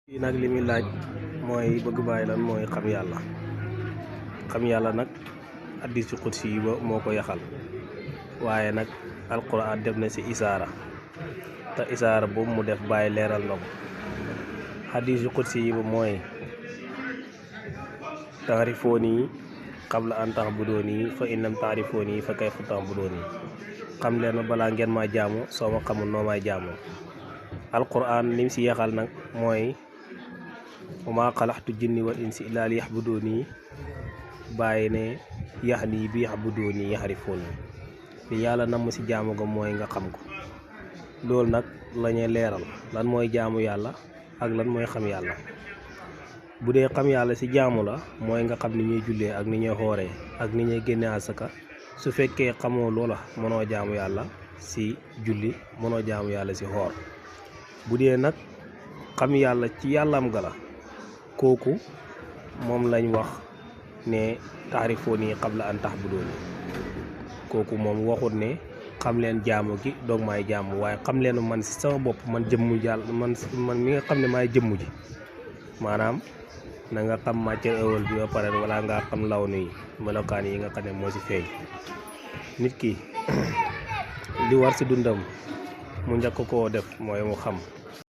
kii nag li muy laaj mooy bëgg bàyyi lan mooy xam yàlla nag hadiisu qudsi yi ba moo ko yaxal waaye nag alquran def na ci isaara te isaara boobu mu def bàyyi leeral na ko hadiisu qudsi yi ba mooy taarifooni qabla an ta'buduuni fa in lam taarifooni fa kayfa ta'buduuni xam leen ma balaa ngeen maa jaamu soo ma xamul noo may jaamoo alquran lim ci yaxal nag mooy wa maa xalaxtu jinni wal insi illaa liya'buduuni bàyyi ne yaxni bi ya'buduuni yaxrifuuni li yàlla namm ci jaamu ga mooy nga xam ko loolu nag lañuy leeral lan mooy jaamu yàlla ak lan mooy xam yàlla. bu dee xam yàlla ci jaamu la mooy nga xam ni ñuy jullee ak ni ñuy xooree ak ni ñuy génne asaka su fekkee xamoo loola mënoo jaamu yàlla ci julli mënoo jaamu yàlla ci xoor. bu dee nag xam yàlla ci yàllam ga la kooku moom lañ wax ne taarifooni qabla an ta'buduuni kooku moom waxut ne xam leen jaamu gi doog maay jaamu waaye xam leen man ci sama bopp man jëmmu yàlla man mi nga xam ne maay jëmmu ji maanaam na nga xam matière ëwal bi ba pare wala nga xam law nuy melokaan yi nga xam ne moo ci feeñ. nit ki li war ci dundam mu njëkk koo def mooy mu xam